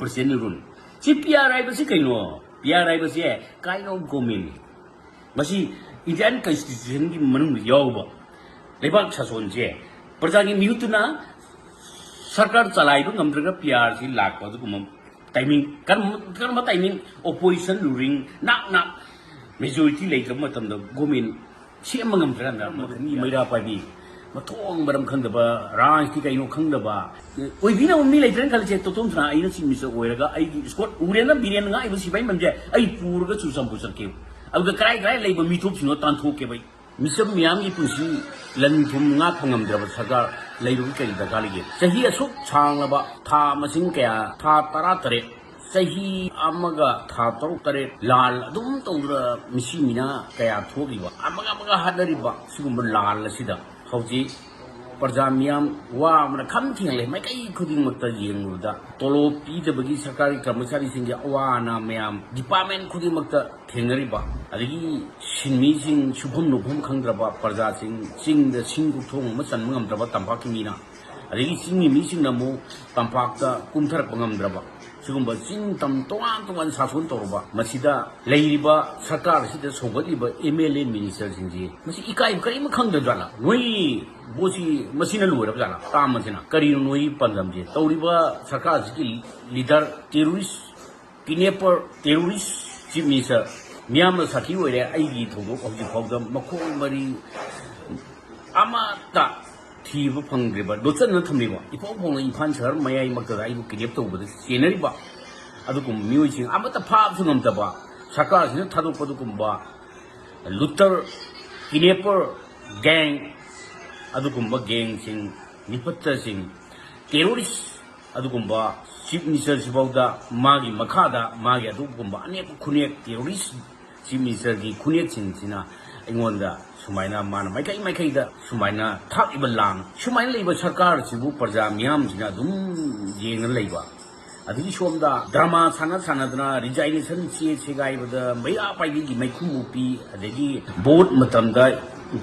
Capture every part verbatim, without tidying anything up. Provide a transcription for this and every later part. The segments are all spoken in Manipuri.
President rule. ꯁꯤ ꯄꯤ ꯑꯥꯔ ꯍꯥꯏꯕꯁꯤ ꯀꯩꯅꯣ? ꯄꯤ ꯑꯥꯔ ꯍꯥꯏꯕꯁꯦ kind of government꯫ ꯃꯁꯤ ꯏꯟꯗꯤꯌꯥꯟ ꯀꯟꯁꯇꯤꯇ꯭ꯌꯨꯁꯟꯒꯤ ꯃꯅꯨꯡꯗ ꯌꯥꯎꯕ ꯂꯩꯕꯥꯛ ꯁꯥꯁꯣꯟꯁꯦ ꯄ꯭ꯔꯖꯥꯒꯤ ꯃꯤꯍꯨꯠꯇꯨꯅ ꯁꯔꯀꯥꯔ ꯆꯂꯥꯏꯕ ꯉꯝꯗ꯭ꯔꯒ ꯄꯤ ꯑꯥꯔꯁꯤ ꯂꯥꯛꯄ ꯑꯗꯨꯒꯨꯝꯕ ꯇꯥꯏꯃꯤꯡ꯫ ꯀꯔꯝꯕ, ꯀꯔꯝꯕ ꯇꯥꯏꯃꯤꯡ? ꯑꯣꯄꯣꯖꯤꯁꯟ ꯔꯨꯂꯤꯡ ꯅꯥꯛ ꯅꯥꯛ ꯃꯦꯖꯣꯔꯤꯇꯤ ꯂꯩꯇ꯭ꯔꯕ ꯃꯇꯝꯗ ꯒꯣꯔꯃꯦꯟ ꯁꯦꯝꯕ ꯉꯝꯗ꯭ꯔꯀꯥꯟꯗ ꯃꯈꯜ ꯃꯤ ꯃꯩꯔꯥ ꯄꯥꯏꯕꯤ, ꯃꯊꯣꯡ ꯃꯔꯝ ꯈꯪꯗꯕ, ꯔꯥꯖꯀꯤ ꯀꯩꯅꯣ ꯈꯪꯗꯕ, ꯑꯣꯏꯕꯤꯅꯕ ꯃꯤ ꯂꯩꯇ꯭ꯔꯦꯅ ꯈꯜꯂꯁꯦ꯫ ꯇꯣꯇꯣꯝ ꯁꯅꯥ ꯑꯩꯅ ꯆꯤꯐ ꯃꯤꯅꯤꯁꯇꯔ ꯑꯣꯏꯔꯒ ꯑꯩꯒꯤ ꯏꯁꯀꯣꯠ ꯎꯔꯦꯟꯅ ꯕꯤꯔꯦꯟ ꯉꯥꯛꯏꯕ ꯁꯤꯐꯥꯏ ꯃꯌꯥꯝꯁꯦ ꯑꯩ ꯄꯨꯔꯒ ꯆꯨꯔꯆꯥꯟꯄꯨꯔ ꯆꯠꯀꯦ꯫ ꯑꯗꯨꯗ ꯀꯔꯥꯏ ꯀꯔꯥꯏ ꯂꯩꯕ ꯃꯤꯊꯣꯞꯁꯤꯡꯗꯣ ꯇꯥꯟꯊꯣꯛꯀꯦꯕ ꯑꯩ꯫ ꯃꯤꯆꯝ ꯃꯤꯌꯥꯝꯒꯤ ꯄꯨꯟꯁꯤ ꯂꯟ ꯊꯨꯝ ꯉꯥꯛꯄ ꯉꯝꯗ꯭ꯔꯕ ꯁꯔꯀꯥꯔ ꯂꯩꯕꯒꯤ ꯀꯔꯤ ꯗꯔꯀꯥꯔ ꯂꯩꯒꯦ? ꯆꯍꯤ ꯑꯁꯨꯛ ꯁꯥꯡꯂꯕ, ꯊꯥ ꯃꯁꯤꯡ ꯀꯌꯥ, ꯊꯥ ꯇꯔꯥ ꯇꯔꯦꯠ, ꯆꯍꯤ ꯑꯃꯒ ꯊꯥ ꯇꯔꯨꯛ ꯇꯔꯦꯠ ꯂꯥꯜ ꯑꯗꯨꯝ ꯇꯧꯗꯨꯅ ꯃꯤꯁꯤ ꯃꯤꯅꯥ ꯀꯌꯥ ꯊꯣꯛꯂꯤꯕ, ꯑꯃꯒ ꯑꯃꯒ ꯍꯥꯠꯅꯔꯤꯕ ꯁꯤꯒꯨꯝꯕ ꯂꯥꯜ ꯑꯁꯤꯗ ꯍꯧꯖꯤꯛ ꯄ꯭ꯔꯖꯥ ꯃꯤꯌꯥꯝ ꯋꯥꯕꯅ ꯈꯝ ꯊꯦꯡꯂꯦ꯫ ꯃꯥꯏꯀꯩ ꯈꯨꯗꯤꯡꯃꯛꯇ ꯌꯦꯡꯂꯨꯕꯗ ꯇꯣꯂꯣꯞ ꯄꯤꯗꯕꯒꯤ ꯁꯔꯀꯥꯔꯒꯤ ꯀꯔꯃꯆꯥꯔꯤꯁꯤꯡꯒꯤ ꯑꯋꯥ ꯑꯅꯥ ꯃꯌꯥꯝ ꯗꯤꯄꯥꯔꯠꯃꯦꯟ ꯈꯨꯗꯤꯡꯃꯛꯇ ꯊꯦꯡꯅꯔꯤꯕ, ꯑꯗꯒꯤ ꯁꯤꯟꯃꯤꯁꯤꯡ ꯁꯨꯐꯝ ꯅꯣꯝꯐꯝ ꯈꯪꯗ꯭ꯔꯕ ꯄ꯭ꯔꯖꯥꯁꯤꯡ, ꯆꯤꯡꯗ ꯁꯤꯡ ꯀꯣꯛꯊꯣꯡ ꯑꯃ ꯆꯟꯕ ꯉꯝꯗ꯭ꯔꯕ ꯇꯝꯄꯥꯛꯀꯤ ꯃꯤꯅ, ꯑꯗꯒꯤ ꯆꯤꯡꯒꯤ ꯃꯤꯁꯤꯡꯅ ꯑꯃꯨꯛ ꯇꯝꯄꯥꯛꯇ ꯀꯨꯝꯊꯔꯛꯄ ꯉꯝꯗ꯭ꯔꯕ, ꯁꯤꯒꯨꯝꯕ ꯆꯤꯡ ꯇꯝ ꯇꯣꯉꯥꯟ ꯇꯣꯉꯥꯟ ꯁꯥꯁꯣꯟ ꯇꯧꯔꯕ, ꯃꯁꯤꯗ ꯂꯩꯔꯤꯕ ꯁꯔꯀꯥꯔ ꯑꯁꯤꯗ ꯁꯧꯒꯠꯂꯤꯕ ꯑꯦꯝ ꯑꯦꯜ ꯑꯦ ꯃꯤꯅꯤꯁꯇꯔꯁꯤꯡꯁꯤ ꯃꯁꯤ ꯏꯀꯥꯏꯕ ꯀꯔꯤꯝ ꯈꯪꯗꯕ ꯖꯥꯠꯂ? ꯅꯣꯏꯒꯤ ꯕꯣꯠꯁꯤ ꯃꯁꯤꯅ ꯂꯣꯏꯔꯕ ꯖꯥꯠꯂ? ꯇꯥꯝꯕꯁꯤꯅ ꯀꯔꯤꯅꯣ ꯅꯣꯏꯒꯤ ꯄꯥꯟꯗꯝꯁꯦ? ꯇꯧꯔꯤꯕ ꯁꯔꯀꯥꯔꯁꯤꯒꯤ leader terrorist, kidnapper, terrorist chief minister, ꯃꯤꯌꯥꯝꯅ ꯁꯥꯈꯤ ꯑꯣꯏꯔꯦ꯫ ꯑꯩꯒꯤ ꯊꯧꯗꯣꯛ ꯍꯧꯖꯤꯛ ꯐꯥꯎꯗ ꯃꯈꯣꯡ ꯃꯔꯤ ꯑꯃꯠꯇ ꯊꯤꯕ ꯐꯪꯗ꯭ꯔꯤꯕ, ꯂꯣꯠꯁꯤꯟꯅ ꯊꯝꯂꯤꯕ, ꯏꯐꯥꯎ ꯐꯥꯎꯅ ꯏꯝꯐꯥꯜ ꯁꯍꯔ ꯃꯌꯥꯏꯃꯛꯇꯗ ꯑꯩꯕꯨ ꯀꯤꯗꯅꯦꯞ ꯇꯧꯕꯗ ꯆꯦꯟꯅꯔꯤꯕ ꯑꯗꯨꯒꯨꯝꯕ ꯃꯤꯑꯣꯏꯁꯤꯡ ꯑꯃꯠꯇ ꯐꯥꯕꯁꯨ ꯉꯝꯗꯕ, ꯁꯔꯀꯥꯔꯁꯤꯅ ꯊꯥꯗꯣꯛꯄ ꯑꯗꯨꯒꯨꯝꯕ ꯂꯨꯇꯔ, ꯀꯤꯗꯅꯦꯄꯔ ꯒꯦꯡ, ꯑꯗꯨꯒꯨꯝꯕ ꯒꯦꯡꯁꯤꯡ, ꯃꯤꯐꯠꯇꯁꯤꯡ, ꯇꯦꯔꯣꯔꯤꯁ, ꯑꯗꯨꯒꯨꯝꯕ ꯆꯤꯐ ꯃꯤꯅꯤꯁꯇꯔꯁꯤꯐꯥꯎꯗ ꯃꯥꯒꯤ ꯃꯈꯥꯗ ꯃꯥꯒꯤ ꯑꯗꯨꯒꯨꯝꯕ ꯑꯅꯦꯛꯄ ꯈꯨꯅꯦꯛ, ꯇꯦꯔꯣꯔꯤꯁ ꯆꯤꯐ ꯃꯤꯅꯤꯁꯇꯔꯒꯤ ꯈꯨꯅꯦꯛꯁꯤꯡꯁꯤꯅ ꯑꯩꯉꯣꯟꯗ ꯁꯨꯃꯥꯏꯅ ꯃꯥꯅ ꯃꯥꯏꯀꯩ ꯃꯥꯏꯀꯩꯗ ꯁꯨꯃꯥꯏꯅ ꯊꯥꯛꯏꯕ ꯂꯥꯡ, ꯁꯨꯃꯥꯏꯅ ꯂꯩꯕ ꯁꯔꯀꯥꯔꯁꯤꯕꯨ ꯄ꯭ꯔꯖꯥ ꯃꯤꯌꯥꯝꯁꯤꯅ ꯑꯗꯨꯝ ꯌꯦꯡꯉ ꯂꯩꯕ꯫ ꯑꯗꯒꯤ ꯁꯣꯝꯗ ꯗ꯭ꯔꯃꯥ ꯁꯥꯟꯅ ꯁꯥꯟꯅꯗꯅ ꯔꯤꯖꯥꯏꯅꯦꯁꯟ ꯆꯦ ꯁꯦꯒꯥꯏꯕꯗ ꯃꯩꯔꯥ ꯄꯥꯏꯕꯤꯒꯤ ꯃꯩꯈꯨ ꯃꯨꯛꯄꯤ, ꯑꯗꯒꯤ ꯚꯣꯠ ꯃꯇꯝꯗ,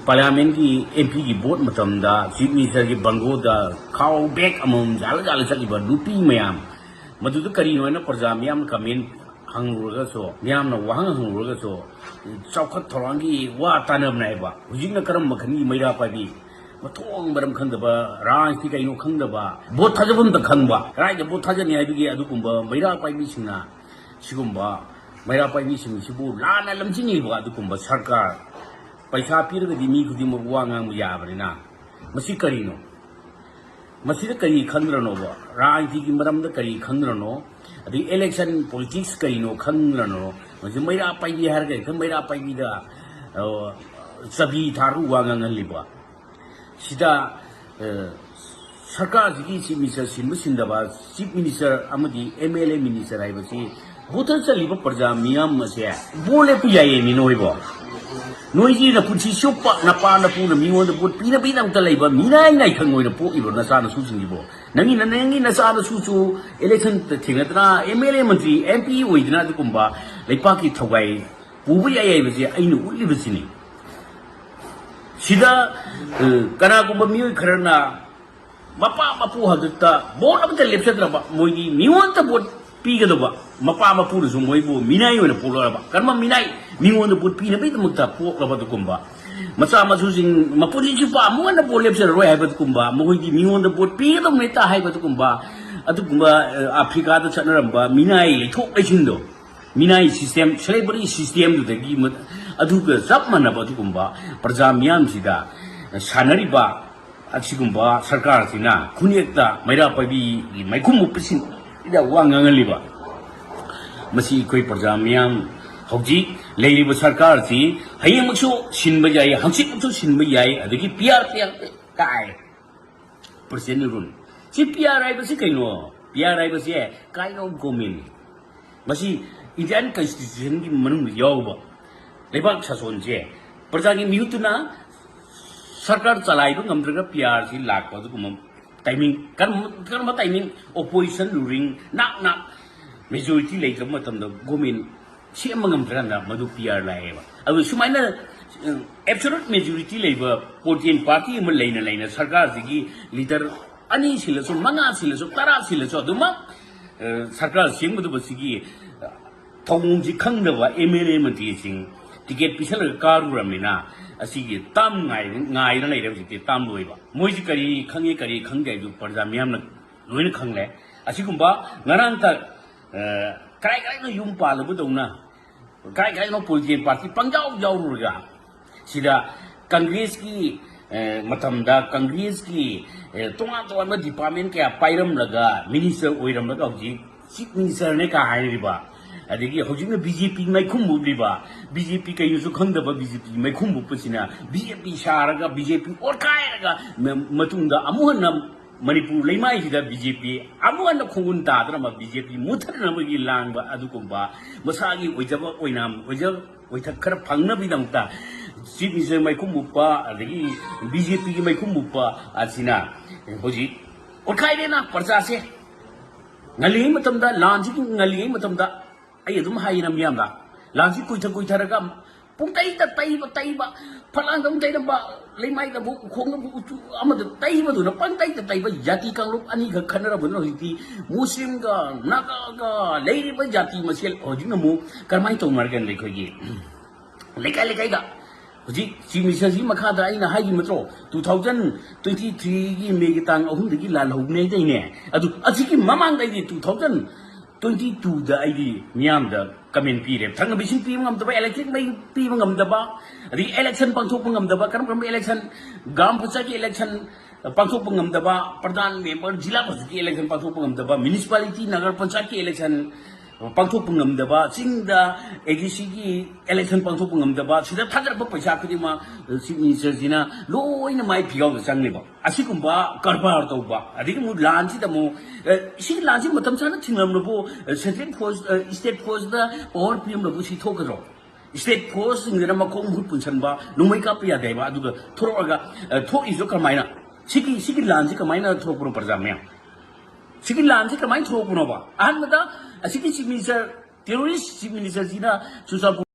ꯄꯥꯔꯂꯤꯌꯥꯃꯦꯟꯒꯤ ꯑꯦꯝ ꯄꯤꯒꯤ ꯚꯣꯠ ꯃꯇꯝꯗ ꯆꯤꯐ ꯃꯤꯅꯤꯁꯇꯔꯒꯤ ꯕꯪꯒꯣꯗ ꯈꯥꯎ ꯕꯦꯒ ꯑꯃꯃꯝ ꯌꯥꯜꯂ ꯌꯥꯜꯂ ꯆꯠꯂꯤꯕ ꯅꯨꯄꯤ ꯃꯌꯥꯝ, ꯃꯗꯨꯗ ꯀꯔꯤꯅꯣ ꯍꯥꯏꯅ ꯄ꯭ꯔꯖꯥ ꯃꯤꯌꯥꯝꯅ comment ꯍꯪꯂꯨꯔꯒꯁꯨ, ꯃꯤꯌꯥꯝꯅ ꯋꯥꯍꯪ ꯍꯪꯂꯨꯔꯒꯁꯨ, ꯆꯥꯎꯈꯠ ꯊꯧꯔꯥꯡꯒꯤ ꯋꯥ ꯇꯥꯟꯅꯕꯅꯦ ꯍꯥꯏꯕ꯫ ꯍꯧꯖꯤꯛꯅ ꯀꯔꯝꯕ ꯃꯈꯜꯒꯤ ꯃꯩꯔꯥ ꯄꯥꯏꯕꯤ? ꯃꯊꯣꯡ ꯃꯔꯝ ꯈꯪꯗꯕ, ꯔꯥꯖꯅꯤꯇꯤ ꯀꯩꯅꯣ ꯈꯪꯗꯕ, ꯚꯣꯠ ꯊꯥꯗꯐꯝꯇ ꯈꯪꯕ, ꯀꯗꯥꯏꯗ ꯚꯣꯠ ꯊꯥꯗꯅꯤ ꯍꯥꯏꯕꯒꯤ ꯑꯗꯨꯒꯨꯝꯕ ꯃꯩꯔꯥ ꯄꯥꯏꯕꯤꯁꯤꯡꯅ, ꯁꯤꯒꯨꯝꯕ ꯃꯩꯔꯥ ꯄꯥꯏꯕꯤꯁꯤꯡꯁꯤꯕꯨ ꯂꯥꯟꯅ ꯂꯝꯖꯤꯡꯉꯤꯕ ꯑꯗꯨꯒꯨꯝꯕ ꯁꯔꯀꯥꯔ, ꯄꯩꯁꯥ ꯄꯤꯔꯒꯗꯤ ꯃꯤ ꯈꯨꯗꯤꯡꯃꯛ ꯋꯥ ꯉꯥꯡꯕ ꯌꯥꯕꯅꯤꯅ, ꯃꯁꯤ ꯀꯔꯤꯅꯣ? ꯃꯁꯤꯗ ꯀꯔꯤ ꯈꯪꯗ꯭ꯔꯅꯣꯕ? ꯔꯥꯖꯅꯤꯇꯤꯒꯤ ꯃꯔꯝꯗ ꯀꯔꯤ ꯈꯪꯗ꯭ꯔꯅꯣ? ꯑꯗꯒꯤ election politics ꯀꯔꯤꯅꯣ ꯈꯪꯗ꯭ꯔꯅꯣ? ꯃꯁꯤ ꯃꯩꯔꯥ ꯄꯥꯏꯕꯤ ꯍꯥꯏꯔꯒ ꯍꯦꯛꯇ ꯃꯩꯔꯥ ꯄꯥꯏꯕꯤꯗ, ꯑ, ꯆꯕꯤ ꯊꯥꯔꯒ ꯋꯥ ꯉꯥꯡꯍꯜꯂꯤꯕ꯫ ꯁꯤꯗ, ꯑ, ꯁꯔꯀꯥꯔꯁꯤꯒꯤ chief minister ꯁꯤꯟꯕ ꯁꯤꯟꯗꯕ, chief minister ꯑꯃꯗꯤ M L A minister ꯍꯥꯏꯕꯁꯤ ꯚꯣꯇꯔ ꯆꯠꯂꯤꯕ ꯄ꯭ꯔꯖꯥ ꯃꯤꯌꯥꯝ ꯑꯁꯦ ꯚꯣꯠ ꯂꯦꯞꯄ ꯌꯥꯏꯌꯦ ꯃꯤ ꯅꯣꯏꯕꯣ꯫ ꯅꯣꯏꯒꯤ ꯅꯄꯨꯟꯁꯤ ꯆꯨꯞꯄ ꯅꯄꯥ ꯅꯄꯨꯅ ꯃꯤꯉꯣꯟꯗ ꯚꯣꯠ ꯄꯤꯅꯕꯒꯤꯗꯃꯛꯇ ꯂꯩꯕ ꯃꯤꯅꯥꯏ ꯅꯥꯏꯊꯪ ꯑꯣꯏꯅ ꯄꯣꯛꯏꯕ꯭ꯔꯣ ꯅꯆꯥꯅꯁꯨꯁꯤꯡꯁꯤꯕꯣ? ꯅꯪꯒꯤ ꯅꯪꯒꯤ ꯅꯆꯥꯅꯁꯨꯁꯨ election ꯊꯦꯡꯅꯗꯅ M L A Mantri M P ꯑꯣꯏꯗꯅ ꯑꯗꯨꯒꯨꯝꯕ ꯂꯩꯄꯥꯛꯀꯤ ꯊꯧꯒꯥꯏ ꯄꯨꯕ ꯌꯥꯏ ꯍꯥꯏꯕꯁꯦ ꯑꯩꯅ ꯎꯠꯂꯤꯕꯁꯤꯅꯤ꯫ ꯁꯤꯗ, ꯑ, ꯀꯅꯥꯒꯨꯝꯕ ꯃꯤꯑꯣꯏ ꯈꯔꯅ ꯃꯄꯥ ꯃꯄꯨ ꯍꯥꯛꯇꯛꯇ ꯚꯣꯠ ꯑꯃꯠꯇ ꯂꯦꯞꯆꯗ꯭ꯔꯕ, ꯃꯣꯏꯒꯤ ꯃꯤꯉꯣꯟꯗ ꯚꯣꯠ ꯄꯤꯒꯗꯧꯕ ꯃꯄꯥ ꯃꯄꯨꯅꯁꯨ ꯃꯣꯏꯕꯨ ꯃꯤꯅꯥꯏ ꯑꯣꯏꯅ ꯄꯣꯛꯂꯛꯑꯕ꯫ ꯀꯔꯝꯕ ꯃꯤꯅꯥꯏ? ꯃꯤꯉꯣꯟꯗ ꯚꯣꯠ ꯄꯤꯅꯕꯒꯤꯗꯃꯛꯇ ꯄꯣꯛꯂꯕ ꯑꯗꯨꯒꯨꯝꯕ꯫ ꯃꯆꯥ ꯃꯁꯨꯁꯤꯡ ꯃꯄꯨꯟꯁꯤ ꯆꯨꯞꯄ ꯑꯃꯨꯛ ꯍꯟꯅ ꯚꯣꯠ ꯂꯦꯞꯆꯔꯔꯣꯏ ꯍꯥꯏꯕ ꯑꯗꯨꯒꯨꯝꯕ, ꯃꯈꯣꯏꯒꯤ ꯃꯤꯉꯣꯟꯗ ꯚꯣꯠ ꯄꯤꯒꯗꯧꯕ ꯍꯦꯛꯇ ꯍꯥꯏꯕ ꯑꯗꯨꯒꯨꯝꯕ, ꯑꯗꯨꯒꯨꯝꯕ, ꯑ, ꯑꯐ꯭ꯔꯤꯀꯥꯗ ꯆꯠꯅꯔꯝꯕ ꯃꯤꯅꯥꯏ ꯂꯩꯊꯣꯛ ꯂꯩꯁꯤꯟꯗꯣ, ꯃꯤꯅꯥꯏ system, slavery systemꯗꯨꯗꯒꯤ ꯃ-, ꯑꯗꯨꯒ ꯆꯞ ꯃꯥꯟꯅꯕ ꯑꯗꯨꯒꯨꯝꯕ ꯄ꯭ꯔꯖꯥ ꯃꯤꯌꯥꯝꯁꯤꯗ ꯁꯥꯟꯅꯔꯤꯕ ꯑꯁꯤꯒꯨꯝꯕ ꯁꯔꯀꯥꯔꯁꯤꯅ ꯈꯨꯟꯌꯦꯛꯇ ꯃꯩꯔꯥ ꯄꯥꯏꯕꯤꯒꯤ ꯃꯩꯈꯨ ꯃꯨꯛꯄꯁꯤꯡꯗ ꯋꯥ ꯉꯥꯡꯍꯜꯂꯤꯕ꯫ ꯃꯁꯤ ꯑꯩꯈꯣꯏ ꯄ꯭ꯔꯖꯥ ꯃꯤꯌꯥꯝ ꯍꯧꯖꯤꯛ ꯂꯩꯔꯤꯕ ꯁꯔꯀꯥꯔꯁꯤ ꯍꯌꯦꯡꯃꯛꯁꯨ ꯁꯤꯟꯕ ꯌꯥꯏ, ꯍꯪꯆꯤꯠꯃꯛꯁꯨ ꯁꯤꯟꯕ ꯌꯥꯏ, ꯑꯗꯒꯤ P R, P R ꯀꯥꯏ꯫ President rule꯫ ꯁꯤ P R ꯍꯥꯏꯕꯁꯤ ꯀꯩꯅꯣ? P R ꯍꯥꯏꯕꯁꯦ kind of government꯫ ꯃꯁꯤ Indian Constitutionꯒꯤ ꯃꯅꯨꯡꯗ ꯌꯥꯎꯕ ꯂꯩꯕꯥꯛ ꯁꯥꯁꯣꯟꯁꯦ ꯄ꯭ꯔꯖꯥꯒꯤ ꯃꯤꯍꯨꯠꯇꯨꯅ ꯁꯔꯀꯥꯔ ꯆꯂꯥꯏꯕ ꯉꯝꯗ꯭ꯔꯒ P R ꯁꯤ ꯂꯥꯛꯄ ꯑꯗꯨꯒꯨꯝꯕ timing, ꯀꯔꯝꯕ, ꯀꯔꯝꯕ timing? Opposition ruling, ꯅꯥꯛ ꯅꯥꯛ majority ꯂꯩꯇ꯭ꯔꯕ ꯃꯇꯝꯗ government ꯁꯦꯝꯕ ꯉꯝꯗ꯭ꯔꯀꯥꯟꯗ ꯃꯗꯨ P R ꯂꯥꯛꯑꯦꯕ꯫ ꯑꯗꯨ ꯁꯨꯃꯥꯏꯅ, ꯎꯝ, absolute majority ꯂꯩꯕ political party ꯑꯃ ꯂꯩꯅ ꯂꯩꯅ ꯁꯔꯀꯥꯔꯁꯤꯒꯤ leader ꯑꯅꯤ ꯁꯤꯜꯂꯁꯨ, ꯃꯉꯥ ꯁꯤꯜꯂꯁꯨ, ꯇꯔꯥ ꯁꯤꯜꯂꯁꯨ, ꯑꯗꯨꯃꯛ ꯁꯔꯀꯥꯔ ꯁꯦꯝꯒꯗꯕꯁꯤꯒꯤ ꯊꯧꯑꯣꯡꯁꯤ ꯈꯪꯗꯕ ꯑꯦꯝ ꯑꯦꯜ ꯑꯦ ꯃꯟꯇ꯭ꯔꯤꯁꯤꯡ ꯇꯤꯀꯦꯠ ꯄꯤꯁꯜꯂꯒ ꯀꯥꯔꯨꯔꯕꯅꯤꯅ ꯑꯁꯤꯒꯤ ꯇꯥꯝ ꯉꯥꯏ-, ꯉꯥꯏꯅ ꯂꯩꯔꯦ ꯍꯧꯖꯤꯛꯇꯤ ꯇꯥꯝ ꯂꯣꯏꯕ꯫ ꯃꯣꯏꯁꯤ ꯀꯔꯤ ꯈꯪꯉꯤ, ꯀꯔꯤ ꯈꯪꯗꯦ ꯍꯥꯏꯕꯗꯨ ꯄ꯭ꯔꯖꯥ ꯃꯤꯌꯥꯝꯅ ꯂꯣꯏꯅ ꯈꯪꯂꯦ꯫ ꯑꯁꯤꯒꯨꯝꯕ ꯉꯔꯥꯡꯇ, ꯑ, ꯀꯔꯥꯏ ꯀꯔꯥꯏꯅꯣ ꯌꯨꯝ ꯄꯥꯜꯂꯕꯗꯧꯅ ꯀꯥꯏ ꯀꯥꯏꯅꯣ ꯄꯣꯂꯤꯇꯤꯀꯦꯜ ꯄꯥꯔꯇꯤ ꯄꯪꯌꯥꯎ ꯌꯥꯎꯔꯨꯔꯒ ꯁꯤꯗ ꯀꯪꯒ꯭ꯔꯦꯁꯀꯤ, ꯑꯦ, ꯃꯇꯝꯗ ꯀꯪꯒ꯭ꯔꯦꯁꯀꯤ, ꯑꯦ, ꯇꯣꯉꯥꯟ ꯇꯣꯉꯥꯟꯕ ꯗꯤꯄꯥꯔꯠꯃꯦꯟ ꯀꯌꯥ ꯄꯥꯏꯔꯝꯂꯒ ꯃꯤꯅꯤꯁꯇꯔ ꯑꯣꯏꯔꯝꯂꯒ ꯍꯧꯖꯤꯛ ꯆꯤꯐ ꯃꯤꯅꯤꯁꯇꯔꯅꯦ ꯀꯥ ꯍꯥꯏꯔꯤꯕ, ꯑꯗꯒꯤ ꯍꯧꯖꯤꯛꯅ ꯕꯤ ꯖꯦ ꯄꯤ ꯃꯩꯈꯨ ꯃꯨꯛꯂꯤꯕ, ꯕꯤ ꯖꯦ ꯄꯤ ꯀꯩꯅꯣꯁꯨ ꯈꯪꯗꯕ ꯕꯤ ꯖꯦ ꯄꯤ ꯃꯩꯈꯨ ꯃꯨꯛꯄꯁꯤꯅ ꯕꯤ ꯖꯦ ꯄꯤ ꯁꯥꯔꯒ ꯕꯤ ꯖꯦ ꯄꯤ ꯑꯣꯠꯈꯥꯏꯔꯒ ꯃ-, ꯃꯇꯨꯡꯗ ꯑꯃꯨꯛ ꯍꯟꯅ ꯃꯅꯤꯄꯨꯔ ꯂꯩꯃꯥꯏꯁꯤꯗ ꯕꯤ ꯖꯦ ꯄꯤ ꯑꯃꯨꯛ ꯍꯟꯅ ꯈꯣꯡꯒꯨꯟ ꯇꯥꯗꯅꯕ ꯕꯤ ꯖꯦ ꯄꯤ ꯃꯨꯠꯊꯠꯅꯕꯒꯤ ꯂꯥꯡꯕ ꯑꯗꯨꯒꯨꯝꯕ ꯃꯁꯥꯒꯤ ꯑꯣꯏꯖꯕ ꯑꯣꯏꯅ ꯑꯣꯏꯖ-, ꯑꯣꯏꯊꯛ ꯈꯔ ꯐꯪꯅꯕꯒꯤꯗꯃꯛꯇ ꯆꯤꯐ ꯃꯤꯅꯤꯁꯇꯔ ꯃꯩꯈꯨ ꯃꯨꯛꯄ ꯑꯗꯒꯤ ꯕꯤ ꯖꯦ ꯄꯤꯒꯤ ꯃꯩꯈꯨ ꯃꯨꯛꯄ ꯑꯁꯤꯅ ꯍꯧꯖꯤꯛ ꯑꯣꯠꯈꯥꯏꯔꯦꯅ ꯄ꯭ꯔꯖꯥꯁꯦ꯫ ꯉꯜꯂꯤꯉꯩ ꯃꯇꯝꯗ, ꯂꯥꯟꯁꯤꯒꯤ ꯉꯜꯂꯤꯉꯩ ꯃꯇꯝꯗ ꯑꯩ ꯑꯗꯨꯝ ꯍꯥꯏꯌꯦꯅ ꯃꯤꯌꯥꯝꯗ, ꯂꯥꯟꯁꯤ ꯀꯨꯏꯊ ꯀꯨꯏꯊꯔꯒ ꯄꯨꯡꯇꯩꯗ ꯇꯩꯕ, ꯇꯩꯕ, ꯐꯛꯂꯥꯡꯗ ꯑꯃꯨꯛ ꯇꯩꯔꯝꯕ, ꯂꯩꯃꯥꯏꯗꯕꯨ, ꯎꯈꯣꯡꯗꯕꯨ ꯎꯆꯨ ꯑꯃꯗ ꯇꯩꯕꯗꯨꯅ ꯄꯪꯇꯩꯗ ꯇꯩꯕ ꯖꯥꯇꯤ ꯀꯥꯡꯂꯨꯞ ꯑꯅꯤꯈꯛ ꯈꯟꯅꯔꯕꯗꯨꯅ ꯍꯧꯖꯤꯛꯇꯤ ꯃꯨꯁꯂꯤꯝꯒ ꯅꯥꯒꯥꯒ ꯂꯩꯔꯤꯕ ꯖꯥꯇꯤ ꯃꯁꯦꯜ ꯍꯧꯖꯤꯛꯅ ꯑꯃꯨꯛ ꯀꯔꯝꯍꯥꯏꯅ ꯇꯧꯅꯔꯒꯦꯅ ꯑꯩꯈꯣꯏꯒꯤ ꯂꯩꯀꯥꯏ ꯂꯩꯀꯥꯏꯗ ꯍꯧꯖꯤꯛ ꯆꯤꯐ ꯃꯤꯅꯤꯁꯇꯔꯁꯤ ꯃꯈꯥꯗ ꯑꯩꯅ ꯍꯥꯏꯈꯤꯕ ꯅꯠꯇ꯭ꯔꯣ, ꯇꯨ ꯊꯥꯎꯖꯟ ꯇ꯭ꯋꯦꯟꯇꯤ ꯊ꯭ꯔꯤꯒꯤ ꯃꯦꯒꯤ ꯇꯥꯡ ꯑꯍꯨꯝꯗꯒꯤ ꯂꯥꯜꯍꯧꯕꯅꯦ ꯍꯥꯏꯗꯥꯏꯅꯦ? ꯑꯗꯨ ꯑꯁꯤꯒꯤ ꯃꯃꯥꯡꯗ ꯑꯩꯗꯤ ꯇꯨ ꯊꯥꯎꯖꯟ ꯇ꯭ꯋꯦꯟꯇꯤ ꯇꯨꯗ ꯑꯩꯗꯤ ꯃꯤꯌꯥꯝꯗ ꯀꯃꯦꯟ ꯄꯤꯔꯦ꯫ ꯊꯛꯅꯕ ꯏꯁꯤꯡ ꯄꯤꯕ ꯉꯝꯗꯕ, ꯏꯂꯦꯛꯇ꯭ꯔꯤꯛ ꯃꯩ ꯄꯤꯕ ꯉꯝꯗꯕ, ꯑꯗꯒꯤ ꯏꯂꯦꯛꯁꯟ ꯄꯥꯡꯊꯣꯛꯄ ꯉꯝꯗꯕ, ꯀꯔꯝ ꯀꯔꯝꯕ ꯏꯂꯦꯛꯁꯟ, ꯒ꯭ꯔꯥꯝ ꯄꯟꯆꯥꯌꯠꯀꯤ ꯏꯂꯦꯛꯁꯟ ꯄꯥꯡꯊꯣꯛꯄ ꯉꯝꯗꯕ, ꯄ꯭ꯔꯙꯥꯟ, ꯃꯦꯝꯕꯔ, ꯖꯤꯂꯥ ꯄꯔꯤꯁꯠꯀꯤ ꯏꯂꯦꯛꯁꯟ ꯄꯥꯡꯊꯣꯛꯄ ꯉꯝꯗꯕ, ꯃ꯭ꯌꯨꯅꯤꯁꯤꯄꯥꯂꯤꯇꯤ, ꯅꯒꯔ ꯄꯟꯆꯥꯌꯠꯀꯤ ꯏꯂꯦꯛꯁꯟ ꯄꯥꯡꯊꯣꯛꯄ ꯉꯝꯗꯕ, ꯆꯤꯡꯗ ꯑꯦ ꯗꯤ ꯁꯤꯒꯤ ꯏꯂꯦꯛꯁꯟ ꯄꯥꯡꯊꯣꯛꯄ ꯉꯝꯗꯕ, ꯁꯤꯗ ꯊꯥꯗꯔꯛꯄ ꯄꯩꯁꯥ ꯈꯨꯗꯤꯡꯃꯛ ꯆꯤꯐ ꯃꯤꯅꯤꯁꯇꯔꯁꯤꯅ ꯂꯣꯏꯅ ꯃꯥꯏ ꯐꯤꯒꯥꯎꯗ ꯆꯪꯂꯤꯕ꯫ ꯑꯁꯤꯒꯨꯝꯕ ꯀꯔꯕꯥꯔ ꯇꯧꯕ, ꯑꯗꯒꯤ ꯑꯃꯨꯛ ꯂꯥꯟꯁꯤꯗ ꯑꯃꯨꯛ, ꯑꯦ, ꯁꯤꯒꯤ ꯂꯥꯟꯁꯤ ꯃꯇꯝ ꯆꯥꯅ ꯊꯤꯡꯂꯝꯂꯕꯨ, ꯑꯦ, ꯁꯦꯟꯇ꯭ꯔꯦꯜ ꯐꯣꯔꯁ, ꯑꯦ, ꯁ꯭ꯇꯦꯠ ꯐꯣꯔꯁꯇ ꯄꯋꯥꯔ ꯄꯤꯔꯝꯂꯕꯨ ꯁꯤ ꯊꯣꯛꯀꯗ꯭ꯔꯣ? ꯁ꯭ꯇꯦꯠ ꯐꯣꯔꯁꯁꯤꯡꯁꯤꯅ ꯃꯈꯣꯡ ꯃꯈꯨꯠ ꯄꯨꯟꯁꯟꯕ, ꯅꯣꯡꯃꯩ ꯀꯥꯞꯄ ꯌꯥꯗꯦ ꯍꯥꯏꯕ, ꯑꯗꯨꯒ ꯊꯣꯔꯛꯑꯒ, ꯑꯦ, ꯊꯣꯛꯏꯁꯤꯗꯣ ꯀꯃꯥꯏꯅ? ꯁꯤꯒꯤ, ꯁꯤꯒꯤ ꯂꯥꯟꯁꯤ ꯀꯃꯥꯏꯅ ꯊꯣꯛꯄꯅꯣ, ꯄ꯭ꯔꯖꯥ ꯃꯌꯥꯝ? ꯁꯤꯒꯤ ꯂꯥꯟꯁꯤ ꯀꯃꯥꯏꯅ ꯊꯣꯛꯄꯅꯣꯕ? ꯑꯍꯥꯟꯕꯗ ꯑꯁꯤꯒꯤ ꯆꯤꯐ ꯃꯤꯅꯤꯁꯇꯔ, ꯇꯦꯔꯣꯔꯤꯁ ꯆꯤꯐ ꯃꯤꯅꯤꯁꯇꯔꯁꯤꯅ ꯆꯨꯔꯆꯥꯟꯄꯨꯔ